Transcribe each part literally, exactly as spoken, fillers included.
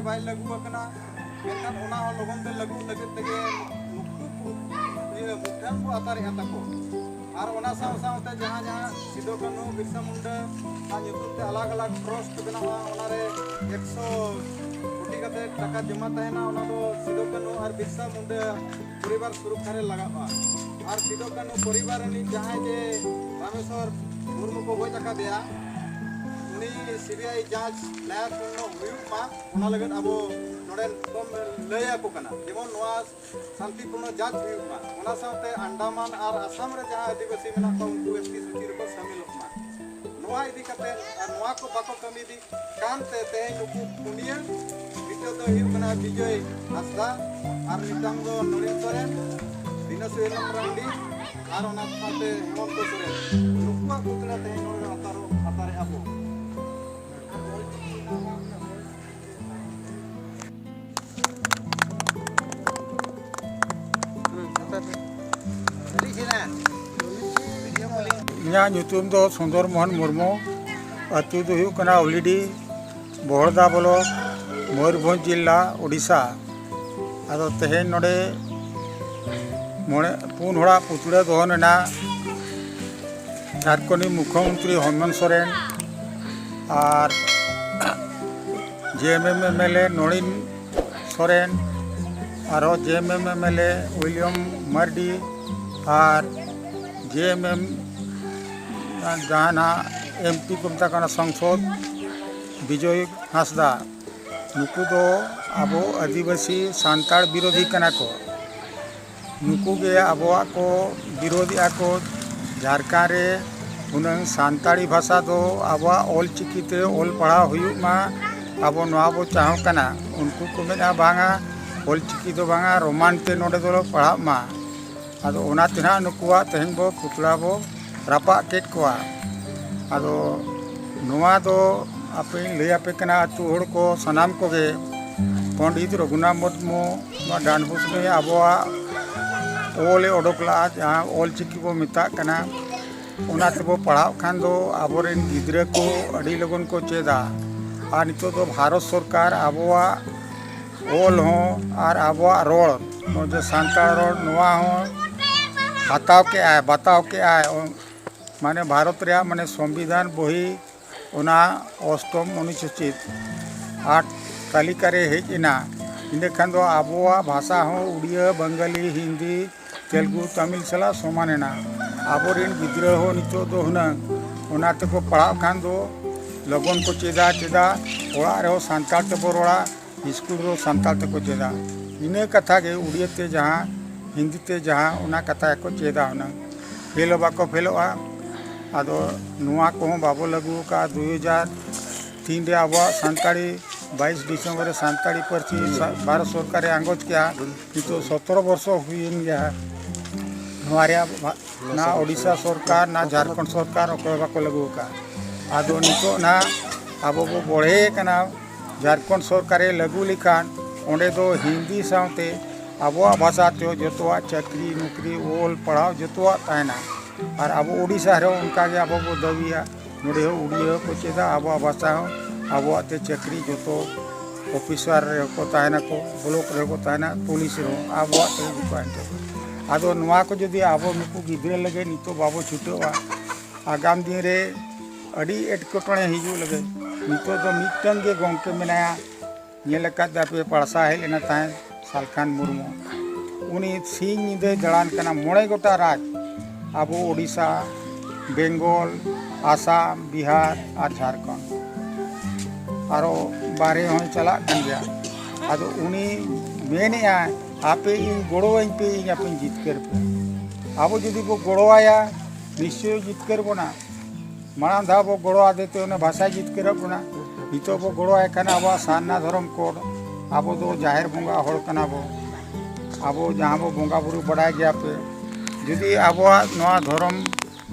ᱵᱟᱭ ᱞᱟᱹᱜᱩ ᱟᱠᱟᱱᱟ, ᱢᱮᱱᱠᱷᱟᱱ ᱚᱱᱟ ᱦᱚᱸ ᱞᱚᱜᱚᱱ ᱛᱮ ᱞᱟᱹᱜᱩ ᱞᱟᱹᱜᱤᱫ ᱛᱮᱜᱮ ᱱᱩᱠᱩ ᱯᱩ-, ᱤᱭᱟᱹ ᱢᱩᱴᱷᱟᱹᱱ ᱠᱚ ᱟᱛᱟᱨᱮᱜᱼᱟ ᱛᱟᱠᱚ᱾ ᱟᱨ ᱚᱱᱟ ᱥᱟᱶ ᱥᱟᱶᱛᱮ ᱡᱟᱦᱟᱸ ᱡᱟᱦᱟᱸ ᱥᱤᱫᱩ ᱠᱟᱹᱱᱦᱩ ᱵᱤᱨᱥᱟ ᱢᱩᱱᱰᱟ ᱟᱜ ᱧᱩᱛᱩᱢ ᱛᱮ ᱟᱞᱟᱜᱽ ᱟᱞᱟᱜᱽ ᱴᱨᱟᱥᱴ ᱵᱮᱱᱟᱣᱟ, ᱚᱱᱟᱨᱮ ᱮᱠᱥᱚ ᱠᱳᱴᱤ ᱠᱟᱛᱮ ᱴᱟᱠᱟ ᱡᱚᱢᱟ ᱛᱟᱦᱮᱱᱟ, ᱚᱱᱟ ᱫᱚ ᱥᱤᱫᱩ ᱠᱟᱹᱱᱦᱩ ᱟᱨ ᱵᱤᱨᱥᱟ ᱢᱩᱱᱰᱟ ᱯᱚᱨᱤᱵᱟᱨ ᱥᱩᱨᱚᱠᱠᱷᱟ ᱨᱮ ᱞᱟᱜᱟᱜᱼᱟ᱾ ᱟᱨ ᱥᱤᱫᱩ ᱠᱟᱹᱱᱦᱩ ᱯᱚᱨᱤᱵᱟᱨ ᱨᱤᱱᱤᱡ ᱡᱟᱦᱟᱸᱭ ᱡᱮ ᱨᱟᱢᱮᱥᱣᱚᱨ ᱢᱩᱨᱢᱩ ᱠᱚ ᱜᱚᱡ ᱟᱠᱟᱫᱮᱭᱟ, ᱩᱱᱤ ᱥᱤᱵᱤᱟᱭ ᱡᱟᱸᱪ ᱱᱟᱭᱟᱯᱩᱨᱱᱚ ᱦᱩᱭᱩᱜ ᱢᱟ, ᱚᱱᱟ ᱞᱟᱹᱜᱤᱫ ᱟᱵᱚ ᱱᱚᱰᱮ ᱵᱚᱱ ᱞᱟᱹᱭ ᱟᱠᱚ ᱠᱟᱱᱟ, ᱡᱮᱢᱚᱱ ᱱᱚᱣᱟ ᱥᱟᱱᱛᱤᱯᱩᱨᱱᱚ ᱡᱟᱸᱪ ᱦᱩᱭᱩᱜ ᱢᱟ᱾ ᱚᱱᱟ ᱥᱟᱶᱛᱮ ᱟᱱᱰᱟᱢᱟᱱ ᱟᱨ ᱟᱥᱟᱢ ᱨᱮ ᱡᱟᱦᱟᱸ ᱟᱹᱫᱤᱵᱟᱹᱥᱤ ᱢᱮᱱᱟᱜ ᱠᱚᱣᱟ, ᱩᱱᱠᱩ ᱮᱥ ᱴᱤ ᱥᱩᱪᱤ ᱨᱮᱠᱚ ᱥᱟᱹᱢᱤᱞᱚᱜ ᱢᱟ᱾ ᱱᱚᱣᱟ ᱤᱫᱤ ᱠᱟᱛᱮ ᱟᱨ ᱱᱚᱣᱟ ᱠᱚ ᱵᱟᱠᱚ ᱠᱟᱹᱢᱤ ᱤᱫᱤ ᱠᱟᱱᱛᱮ ᱛᱮᱦᱮᱧ ᱱᱩᱠᱩ ᱯᱩᱱᱭᱟᱹ, ᱢᱤᱫᱴᱟᱝ ᱫᱚ ᱦᱩᱭᱩᱜ ᱠᱟᱱᱟ ᱵᱤᱡᱚᱭ ᱦᱟᱸᱥᱫᱟ, ᱟᱨ ᱢᱤᱫᱴᱟᱝ ᱫᱚ ᱱᱚᱲᱤᱱ ᱥᱚᱨᱮᱱ, ᱫᱤᱱᱟᱥᱩᱭᱞᱟᱢ ᱨᱟᱱᱰᱤ, ᱟᱨ ᱚᱱᱟ ᱥᱟᱶᱛᱮ ᱦᱮᱢᱚᱱᱛᱚ ᱥᱚᱨᱮᱱ᱾ ᱱᱩᱠᱩᱣᱟᱜ ᱯᱩᱛᱲᱟ ᱛᱮᱦᱮᱧ ᱱᱚᱰᱮ ᱟᱛᱟᱨ, ᱟᱛᱟᱨᱮᱜᱼᱟ ᱵᱚ᱾ ᱤᱧᱟᱹᱜ ᱧᱩᱛᱩᱢ ᱫᱚ ᱥᱩᱱᱫᱚᱨ ᱢᱳᱦᱚᱱ ᱢᱩᱨᱢᱩ᱾ ᱟᱹᱛᱩ ᱫᱚ ᱦᱩᱭᱩᱜ ᱠᱟᱱᱟ ᱩᱞᱤᱰᱤ, ᱵᱚᱦᱚᱲᱫᱟ ᱵᱞᱚᱠ, ᱢᱚᱭᱩᱨᱵᱷᱚᱸᱡᱽ ᱡᱤᱞᱟ, ᱳᱰᱤᱥᱟ᱾ ᱟᱫᱚ ᱛᱮᱦᱮᱧ ᱱᱚᱰᱮ ᱢᱚᱬᱮ, ᱯᱩᱱ ᱦᱚᱲᱟᱜ ᱯᱩᱛᱲᱟᱹ ᱫᱚᱦᱚ ᱨᱮᱱᱟᱜ ᱡᱷᱟᱲᱠᱷᱚᱸᱰ ᱨᱤᱱ ᱢᱩᱠᱷᱭᱚᱢᱚᱱᱛᱨᱤ ᱦᱮᱢᱚᱱᱛ ᱥᱚᱨᱮᱱ ᱟᱨ J M M M L ᱮ ᱱᱚᱲᱤᱱ ᱥᱚᱨᱮᱱ, ᱟᱨᱦᱚᱸ J M M M L A William Mardi ᱟᱨ ᱡᱮ ᱮᱢ ᱮᱢ ᱡᱟᱦᱟᱱᱟᱜ ᱮᱢ ᱯᱤ ᱠᱚ ᱢᱮᱛᱟ ᱠᱚ ᱠᱟᱱᱟ ᱥᱚᱝᱥᱚᱫᱽ, ᱵᱤᱡᱚᱭ ᱦᱟᱸᱥᱫᱟ, ᱱᱩᱠᱩ ᱫᱚ ᱟᱵᱚ ᱟᱹᱫᱤᱵᱟᱹᱥᱤ ᱥᱟᱱᱛᱟᱲ ᱵᱤᱨᱳᱫᱷᱤ ᱠᱟᱱᱟ ᱠᱚ᱾ ᱱᱩᱠᱩ ᱜᱮ ᱟᱵᱚᱣᱟᱜ ᱠᱚ ᱵᱤᱨᱳᱫᱷᱮᱜᱼᱟ ᱠᱚ᱾ ᱡᱷᱟᱲᱠᱷᱚᱸᱰ ᱨᱮ ᱦᱩᱱᱟᱹᱝ ᱥᱟᱱᱛᱟᱲᱤ ᱵᱷᱟᱥᱟ ᱫᱚ ᱟᱵᱚᱣᱟᱜ ᱚᱞ ᱪᱤᱠᱤ ᱛᱮ ᱚᱞ ᱯᱟᱲᱦᱟᱣ ᱦᱩᱭᱩᱜ ᱢᱟ, ᱟᱵᱚ ᱱᱚᱣᱟ ᱵᱚ ᱪᱟᱦᱚᱜ ᱠᱟᱱᱟ᱾ ᱩᱱᱠᱩ ᱠᱚ ᱢᱮᱱᱟ, "ᱵᱟᱝᱟ, ᱚᱞ ᱪᱤᱠᱤ ᱫᱚ ᱵᱟᱝᱟ, ᱨᱳᱢᱟᱱ ᱛᱮ ᱱᱚᱰᱮ ᱫᱚ ᱯᱟᱲᱦᱟᱜ ᱢᱟ᱾" ᱟᱫᱚ ᱚᱱᱟ ᱛᱮ ᱱᱟᱦᱟᱜ ᱱᱩᱠᱩᱣᱟᱜ ᱛᱮᱦᱮᱧ ᱵᱚ ᱯᱩᱛᱲᱟ ᱵᱚ ᱨᱟᱯᱟᱜ ᱠᱮᱫ ᱠᱚᱣᱟ᱾ ᱟᱫᱚ ᱱᱚᱣᱟ ᱫᱚ ᱟᱯᱮᱧ ᱞᱟᱹᱭ ᱟᱯᱮ ᱠᱟᱱᱟ, ᱟᱹᱛᱩ ᱦᱚᱲ ᱠᱚ ᱥᱟᱱᱟᱢ ᱠᱚᱜᱮ, ᱯᱚᱱᱰᱤᱛ ᱨᱚᱜᱷᱩᱱᱟᱛᱷ ᱢᱩᱨᱢᱩ ᱱᱚᱣᱟ ᱰᱟᱸᱰᱵᱳᱥ ᱨᱮ ᱟᱵᱚᱣᱟᱜ ᱚᱞ ᱮ ᱚᱰᱚᱠ ᱞᱟᱜᱼᱟ, ᱡᱟᱦᱟᱸ ᱚᱞ ᱪᱤᱠᱤ ᱵᱚ ᱢᱮᱛᱟᱜ ᱠᱟᱱᱟ, ᱚᱱᱟ ᱛᱮᱵᱚ ᱯᱟᱲᱦᱟᱜ ᱠᱷᱟᱱ ᱫᱚ ᱟᱵᱚᱨᱮᱱ ᱜᱤᱫᱽᱨᱟᱹ ᱠᱚ ᱟᱹᱰᱤ ᱞᱚᱜᱚᱱ ᱠᱚ ᱪᱮᱫᱟ᱾ ᱟᱨ ᱱᱤᱛᱚᱜ ᱫᱚ ᱵᱷᱟᱨᱚᱛ ᱥᱚᱨᱠᱟᱨ ᱟᱵᱚᱣᱟᱜ ᱚᱞ ᱦᱚᱸ ᱟᱨ ᱟᱵᱚᱣᱟᱜ ᱨᱚᱲ, ᱱᱚᱜᱼᱚᱭ ᱡᱮ ᱥᱟᱱᱛᱟᱲ ᱨᱚᱲ, ᱱᱚᱣᱟ ᱦᱚᱸ ᱦᱟᱛᱟᱣ ᱠᱮᱜᱼᱟᱭ, ᱵᱟᱛᱟᱣ ᱠᱮᱜᱼᱟᱭ᱾ ᱢᱟᱱᱮ ᱵᱷᱟᱨᱚᱛ ᱨᱮᱭᱟᱜ ᱢᱟᱱᱮ ᱥᱚᱝᱵᱤᱫᱷᱟᱱ ᱵᱚᱦᱤ ᱚᱱᱟ ᱚᱥᱴᱚᱢ ᱚᱱᱩᱥᱩᱪᱤᱛ ᱟᱴ ᱛᱟᱹᱞᱤᱠᱟ ᱨᱮ ᱦᱮᱡ ᱮᱱᱟ᱾ ᱤᱱᱟᱹ ᱠᱷᱟᱱ ᱫᱚ ᱟᱵᱚᱣᱟᱜ ᱵᱷᱟᱥᱟ ᱦᱚᱸ ᱩᱲᱤᱭᱟᱹ, ᱵᱟᱝᱜᱟᱞᱤ, ᱦᱤᱱᱫᱤ, ᱛᱮᱞᱜᱩ, ᱛᱟᱢᱤᱞ ᱥᱟᱞᱟᱜ ᱥᱚᱢᱟᱱ ᱮᱱᱟ᱾ ᱟᱵᱚᱨᱮᱱ ᱜᱤᱫᱽᱨᱟᱹ ᱦᱚᱸ ᱱᱤᱛᱚᱜ ᱫᱚ ᱦᱩᱱᱟᱹᱝ ᱚᱱᱟ ᱛᱮᱠᱚ ᱯᱟᱲᱦᱟᱜ ᱠᱷᱟᱱ ᱫᱚ ᱞᱚᱜᱚᱱ ᱠᱚ ᱪᱮᱫᱟ, ᱪᱮᱫᱟ ᱚᱲᱟᱜ ᱨᱮᱦᱚᱸ ᱥᱟᱱᱛᱟᱲ ᱛᱮᱵᱚ ᱨᱚᱲᱟ, ᱥᱠᱩᱞ ᱨᱮᱦᱚᱸ ᱥᱟᱱᱛᱟᱲ ᱛᱮᱠᱚ ᱪᱮᱫᱟ᱾ ᱤᱱᱟᱹ ᱠᱟᱛᱷᱟ ᱜᱮ ᱩᱲᱤᱭᱟᱹ ᱛᱮ ᱡᱟᱦᱟᱸ, ᱦᱤᱱᱫᱤ ᱛᱮ ᱡᱟᱦᱟᱸ, ᱚᱱᱟ ᱠᱟᱛᱷᱟ ᱜᱮᱠᱚ ᱪᱮᱫᱟ ᱦᱩᱱᱟᱹᱝ᱾ ᱯᱷᱮᱞ ᱦᱚᱸ ᱵᱟᱠᱚ ᱯᱷᱮᱞᱚᱜᱼᱟ᱾ ᱟᱫᱚ ᱱᱚᱣᱟ ᱠᱚᱦᱚᱸ ᱵᱟᱵᱚ ᱞᱟᱹᱜᱩ ᱟᱠᱟᱫᱼᱟ᱾ ᱫᱩᱭ ᱦᱟᱡᱟᱨ ᱛᱤᱱ ᱨᱮ ᱟᱵᱚᱣᱟᱜ ᱥᱟᱱᱛᱟᱲᱤ, ᱵᱟᱭᱤᱥ ᱰᱤᱥᱮᱢᱵᱚᱨ ᱨᱮ ᱥᱟᱱᱛᱟᱲᱤ ᱯᱟᱹᱨᱥᱤ ᱥᱟ-, ᱵᱷᱟᱨᱚᱛ ᱥᱚᱨᱠᱟᱨᱮ ᱟᱸᱜᱚᱪ ᱠᱮᱜᱼᱟ᱾ ᱱᱤᱛᱚᱜ ᱥᱚᱛᱨᱚ ᱵᱚᱨᱥᱚ ᱦᱩᱭᱮᱱ ᱜᱮᱭᱟ᱾ ᱱᱚᱣᱟ ᱨᱮᱭᱟᱜ ᱵᱷᱟ-, ᱱᱟ ᱳᱰᱤᱥᱟ ᱥᱚᱨᱠᱟᱨ, ᱱᱟ ᱡᱷᱟᱲᱠᱷᱚᱸᱰ ᱥᱚᱨᱠᱟᱨ ᱚᱠᱚᱭ ᱦᱚᱸ ᱵᱟᱠᱚ ᱞᱟᱹᱜᱩ ᱟᱠᱟᱫᱼᱟ᱾ ᱟᱫᱚ ᱱᱤᱛᱚᱜ ᱱᱟ ᱟᱵᱚ ᱵᱚ ᱵᱚᱲᱦᱮ ᱠᱟᱱᱟ, ᱡᱷᱟᱲᱠᱷᱚᱸᱰ ᱥᱚᱨᱠᱟᱨᱮ ᱞᱟᱹᱜᱩ ᱞᱮᱠᱷᱟᱱ ᱚᱸᱰᱮ ᱫᱚ ᱦᱤᱱᱫᱤ ᱥᱟᱶᱛᱮ ᱟᱵᱚᱣᱟᱜ ᱵᱷᱟᱥᱟ ᱛᱮ ᱡᱚᱛᱚᱣᱟᱜ ᱪᱟᱹᱠᱨᱤ, ᱱᱚᱠᱨᱤ, ᱚᱞ, ᱯᱟᱲᱦᱟᱣ ᱡᱚᱛᱚᱣᱟᱜ ᱛᱟᱦᱮᱱᱟ᱾ ᱟᱨ ᱟᱵᱚ ᱳᱰᱤᱥᱟ ᱨᱮᱦᱚᱸ ᱚᱱᱠᱟᱜᱮ ᱟᱵᱚ ᱵᱚ ᱫᱟᱹᱵᱤᱭᱟ, ᱱᱚᱰᱮ ᱦᱚᱸ ᱩᱲᱤᱭᱟᱹ ᱦᱚᱸᱠᱚ ᱪᱮᱫᱟ, ᱟᱵᱚᱣᱟᱜ ᱵᱷᱟᱥᱟ ᱦᱚᱸ, ᱟᱵᱚᱣᱟᱜ ᱛᱮ ᱪᱟᱹᱠᱨᱤ ᱡᱚᱛᱚ ᱚᱯᱷᱤᱥᱟᱨ ᱨᱮᱦᱚᱸ ᱠᱚ ᱛᱟᱦᱮᱱᱟᱠᱚ, ᱵᱞᱚᱠ ᱨᱮᱦᱚᱸ ᱠᱚ ᱛᱟᱦᱮᱱᱟ, ᱯᱩᱞᱤᱥ ᱨᱮᱦᱚᱸ ᱟᱵᱚᱣᱟᱜ ᱛᱮᱜᱮ ᱠᱚ ᱛᱟᱦᱮᱱ ᱛᱟᱵᱚᱱᱟ᱾ ᱟᱫᱚ ᱱᱚᱣᱟ ᱠᱚ ᱡᱩᱫᱤ ᱟᱵᱚ ᱱᱩᱠᱩ ᱜᱤᱫᱽᱨᱟᱹ ᱞᱟᱹᱜᱤᱫ ᱱᱤᱛᱚᱜ ᱵᱟᱵᱚ ᱪᱷᱩᱴᱟᱹᱣᱟ, ᱟᱜᱟᱢ ᱫᱤᱱ ᱨᱮ ᱟᱹᱰᱤ ᱮᱴᱠᱮᱴᱚᱬᱮ ᱦᱤᱡᱩᱜ ᱞᱟᱹᱜᱤᱫ᱾ ᱱᱤᱛᱚᱜ ᱫᱚ ᱢᱤᱫᱴᱟᱝ ᱜᱮ ᱜᱚᱢᱠᱮ ᱢᱮᱱᱟᱭᱟ, ᱧᱮᱞ ᱟᱠᱟᱫ ᱯᱮ, ᱯᱟᱲᱥᱟ ᱦᱮᱡ ᱞᱮᱱᱟ ᱛᱟᱦᱮᱸᱫ ᱥᱟᱞᱠᱷᱟᱱ ᱢᱩᱨᱢᱩ᱾ ᱩᱱᱤ ᱥᱤᱧ ᱧᱤᱫᱟᱹᱭ ᱫᱟᱬᱟᱱ ᱠᱟᱱᱟ, ᱢᱚᱬᱮ ᱜᱚᱴᱟ ᱨᱟᱡᱽ, ᱟᱵᱚ ᱳᱰᱤᱥᱟ, ᱵᱮᱝᱜᱚᱞ, ᱟᱥᱟᱢ, ᱵᱤᱦᱟᱨ ᱟᱨ ᱡᱷᱟᱲᱠᱷᱚᱸᱰ, ᱟᱨᱚ ᱵᱟᱨᱦᱮ ᱦᱚᱸᱭ ᱪᱟᱞᱟᱜ ᱠᱟᱱ ᱜᱮᱭᱟ᱾ ᱟᱫᱚ ᱩᱱᱤ ᱢᱮᱱᱮᱜᱼᱟᱭ, ᱟᱯᱮ ᱤᱧ ᱜᱚᱲᱚᱣᱟᱹᱧ ᱯᱮ, ᱤᱧ ᱟᱯᱮᱧ ᱡᱤᱛᱠᱟᱹᱨ ᱯᱮ᱾ ᱟᱵᱚ ᱡᱩᱫᱤ ᱵᱚ ᱜᱚᱲᱚᱣᱟᱭᱟ, ᱱᱤᱥᱪᱚᱭ ᱡᱤᱛᱠᱟᱹᱨ ᱵᱚᱱᱟ᱾ ᱢᱟᱲᱟᱝ ᱫᱷᱟᱣ ᱵᱚ ᱜᱚᱲᱚ ᱟᱫᱮ ᱛᱮ ᱚᱱᱟ ᱵᱷᱟᱥᱟᱭ ᱡᱤᱛᱠᱟᱹᱨᱚᱜ ᱵᱚᱱᱟ᱾ ᱱᱤᱛᱚᱜ ᱵᱚ ᱜᱚᱲᱚᱣᱟᱭ ᱠᱷᱟᱱ ᱟᱵᱚᱣᱟᱜ ᱥᱟᱨᱱᱟ ᱫᱷᱚᱨᱚᱢ ᱠᱳᱰ, ᱟᱵᱚ ᱫᱚ ᱡᱟᱦᱮᱨ ᱵᱚᱸᱜᱟ ᱦᱚᱲ ᱠᱟᱱᱟ ᱵᱚ᱾ ᱟᱵᱚ ᱡᱟᱦᱟᱸ ᱵᱚ ᱵᱚᱸᱜᱟ ᱵᱩᱨᱩ ᱵᱟᱲᱟᱭ ᱜᱮᱭᱟ ᱯᱮ, ᱡᱩᱫᱤ ᱟᱵᱚᱣᱟᱜ ᱱᱚᱣᱟ ᱫᱷᱚᱨᱚᱢ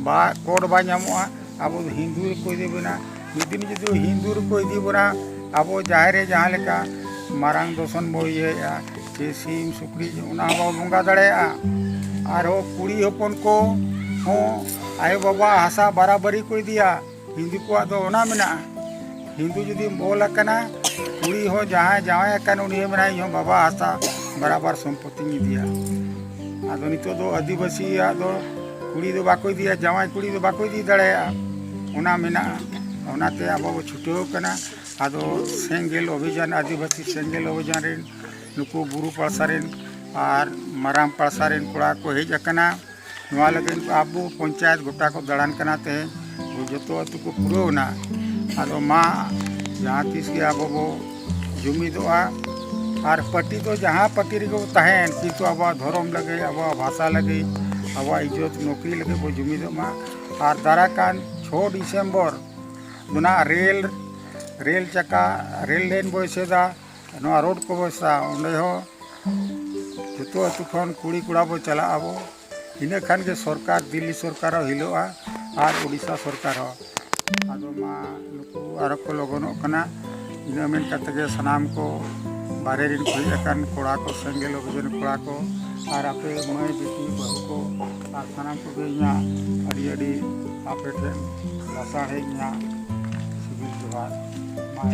ᱵᱟ ᱠᱳᱰ ᱵᱟᱭ ᱧᱟᱢᱚᱜᱼᱟ, ᱟᱵᱚ ᱫᱚ ᱦᱤᱱᱫᱩ ᱨᱮᱠᱚ ᱤᱫᱤ ᱵᱚᱱᱟ᱾ ᱢᱤᱫ ᱫᱤᱱ ᱡᱩᱫᱤ ᱦᱤᱱᱫᱩ ᱨᱮᱠᱚ ᱤᱫᱤ ᱵᱚᱱᱟ, ᱟᱵᱚ ᱡᱟᱦᱮᱨ ᱨᱮ ᱡᱟᱦᱟᱸ ᱞᱮᱠᱟ ᱢᱟᱨᱟᱝ ᱫᱚᱥᱚᱱ ᱵᱚ ᱤᱭᱟᱹᱭᱮᱫᱼᱟ, ᱥᱮ ᱥᱤᱢ ᱥᱩᱠᱨᱤ, ᱚᱱᱟ ᱦᱚᱸ ᱵᱟᱵᱚ ᱵᱚᱸᱜᱟ ᱫᱟᱲᱮᱭᱟᱜᱼᱟ᱾ ᱟᱨᱦᱚᱸ ᱠᱩᱲᱤ ᱦᱚᱯᱚᱱ ᱠᱚ ᱦᱚᱸ ᱟᱭᱳᱼᱵᱟᱵᱟ ᱦᱟᱥᱟ ᱵᱟᱨᱟᱵᱟᱨᱤ ᱠᱚ ᱤᱫᱤᱭᱟ, ᱦᱤᱱᱫᱩ ᱠᱚᱣᱟᱜ ᱫᱚ ᱚᱱᱟ ᱢᱮᱱᱟᱜᱼᱟ᱾ ᱦᱤᱱᱫᱩ ᱡᱩᱫᱤᱢ ᱚᱞ ᱟᱠᱟᱱᱟ, ᱠᱩᱲᱤ ᱦᱚᱸ ᱡᱟᱦᱟᱸᱭ ᱡᱟᱶᱟᱭ ᱟᱠᱟᱱ, ᱩᱱᱤ ᱦᱚᱸ ᱢᱮᱱᱟ, "ᱤᱧ ᱦᱚᱸ ᱵᱟᱵᱟ ᱦᱟᱥᱟ ᱵᱟᱨᱟᱵᱟᱨ ᱥᱚᱢᱯᱚᱛᱤᱧ ᱤᱫᱤᱭᱟ᱾" ᱟᱫᱚ ᱱᱤᱛᱚᱜ ᱫᱚ ᱟᱹᱫᱤᱵᱟᱹᱥᱤᱭᱟᱜ ᱫᱚ ᱠᱩᱲᱤ ᱫᱚ ᱵᱟᱠᱚ ᱤᱫᱤᱭᱟ, ᱡᱟᱶᱟᱭ ᱠᱩᱲᱤ ᱫᱚ ᱵᱟᱠᱚ ᱤᱫᱤ ᱫᱟᱲᱮᱭᱟᱜᱼᱟ, ᱚᱱᱟ ᱢᱮᱱᱟᱜᱼᱟ᱾ ᱚᱱᱟᱛᱮ ᱟᱵᱚ ᱵᱚ ᱪᱷᱩᱴᱟᱹᱣ ᱠᱟᱱᱟ᱾ ᱟᱫᱚ ᱥᱮᱸᱜᱮᱞ ᱚᱵᱷᱤᱡᱟᱱ, ᱟᱹᱫᱤᱵᱟᱹᱥᱤ ᱥᱮᱸᱜᱮᱞ ᱚᱵᱷᱤᱡᱟᱱ ᱨᱮᱱ ᱱᱩᱠᱩ ᱵᱩᱨᱩ ᱯᱟᱲᱥᱟ ᱨᱮᱱ ᱟᱨ ᱢᱟᱨᱟᱝ ᱯᱟᱲᱥᱟ ᱨᱮᱱ ᱠᱚᱲᱟ ᱠᱚ ᱦᱮᱡ ᱟᱠᱟᱱᱟ᱾ ᱱᱚᱣᱟ ᱞᱟᱹᱜᱤᱫ ᱟᱵᱚ ᱯᱚᱧᱪᱟᱭᱮᱛ ᱜᱚᱴᱟ ᱠᱚ ᱫᱟᱬᱟᱱ ᱠᱟᱱᱟ ᱛᱮᱦᱮᱧ, ᱡᱚᱛᱚ ᱟᱹᱛᱩ ᱠᱚ ᱯᱩᱨᱟᱹᱣ ᱮᱱᱟ᱾ ᱟᱫᱚ ᱢᱟ ᱡᱟᱦᱟᱸ ᱛᱤᱥ ᱜᱮ ᱟᱵᱚ ᱵᱚ ᱡᱩᱢᱤᱫᱚᱜᱼᱟ᱾ ᱟᱨ ᱯᱟᱹᱴᱤ ᱫᱚ ᱡᱟᱦᱟᱸ ᱯᱟᱹᱴᱤ ᱨᱮᱜᱮ ᱵᱚ ᱛᱟᱦᱮᱱ, ᱠᱤᱱᱛᱩ ᱟᱵᱚᱣᱟᱜ ᱫᱷᱚᱨᱚᱢ ᱞᱟᱹᱜᱤᱫ, ᱟᱵᱚᱣᱟᱜ ᱵᱷᱟᱥᱟ ᱞᱟᱹᱜᱤᱫ, ᱟᱵᱚᱣᱟᱜ ᱤᱡᱽᱡᱚᱛ ᱱᱚᱠᱨᱤ ᱞᱟᱹᱜᱤᱫ ᱵᱚ ᱡᱩᱢᱤᱫᱚᱜ ᱢᱟ᱾ ᱟᱨ ᱫᱟᱨᱟᱭ ᱠᱟᱱ ᱪᱷᱚ ᱰᱤᱥᱮᱢᱵᱚᱨ ᱫᱚ ᱱᱟᱜ ᱨᱮᱞ, ᱨᱮᱞ ᱪᱟᱠᱟ, ᱨᱮᱞ ᱞᱟᱭᱤᱱ ᱵᱚ ᱮᱥᱮᱫᱟ, ᱱᱚᱣᱟ ᱨᱳᱰ ᱠᱚ ᱵᱚ ᱮᱥᱮᱫᱟ, ᱚᱸᱰᱮ ᱦᱚᱸ ᱡᱚᱛᱚ ᱟᱹᱛᱩ ᱠᱷᱚᱱ ᱠᱩᱲᱤ ᱠᱚᱲᱟ ᱵᱚ ᱪᱟᱞᱟᱜ ᱟᱵᱚ᱾ ᱤᱱᱟᱹ ᱠᱷᱟᱱ ᱜᱮ ᱥᱚᱨᱠᱟᱨ, ᱫᱤᱞᱞᱤ ᱥᱚᱨᱠᱟᱨ ᱦᱚᱸ ᱦᱤᱞᱟᱹᱜᱼᱟ ᱟᱨ ᱩᱰᱤᱥᱟ ᱥᱚᱨᱠᱟᱨ ᱦᱚᱸ᱾ ᱟᱫᱚ ᱢᱟ ᱱᱩᱠᱩ ᱟᱨᱚ ᱠᱚ ᱞᱚᱜᱚᱱᱚᱜ ᱠᱟᱱᱟ᱾ ᱤᱱᱟᱹ ᱢᱮᱱ ᱠᱟᱛᱮ ᱜᱮ ᱥᱟᱱᱟᱢ ᱠᱚ, ᱵᱟᱦᱨᱮ ᱨᱮᱱ ᱠᱚ ᱦᱮᱡ ᱟᱠᱟᱱ ᱠᱚᱲᱟ ᱠᱚ, ᱥᱮᱸᱜᱮᱞ ᱚᱵᱷᱤᱡᱟᱱ ᱠᱚᱲᱟ ᱠᱚ, ᱟᱨ ᱟᱯᱮ ᱢᱟᱹᱭ ᱵᱤᱴᱤ ᱵᱟᱹᱦᱩ ᱠᱚ, ᱟᱨ ᱥᱟᱱᱟᱢ ᱠᱚᱜᱮ ᱤᱧᱟᱹᱜ ᱟᱹᱰᱤ ᱟᱹᱰᱤ ᱟᱯᱮ ᱴᱷᱮᱱ ᱞᱟᱥᱟᱲᱦᱮᱫ ᱤᱧᱟᱹᱜ ᱥᱤᱵᱤᱞ ᱡᱚᱦᱟᱨ᱾ ᱢᱟ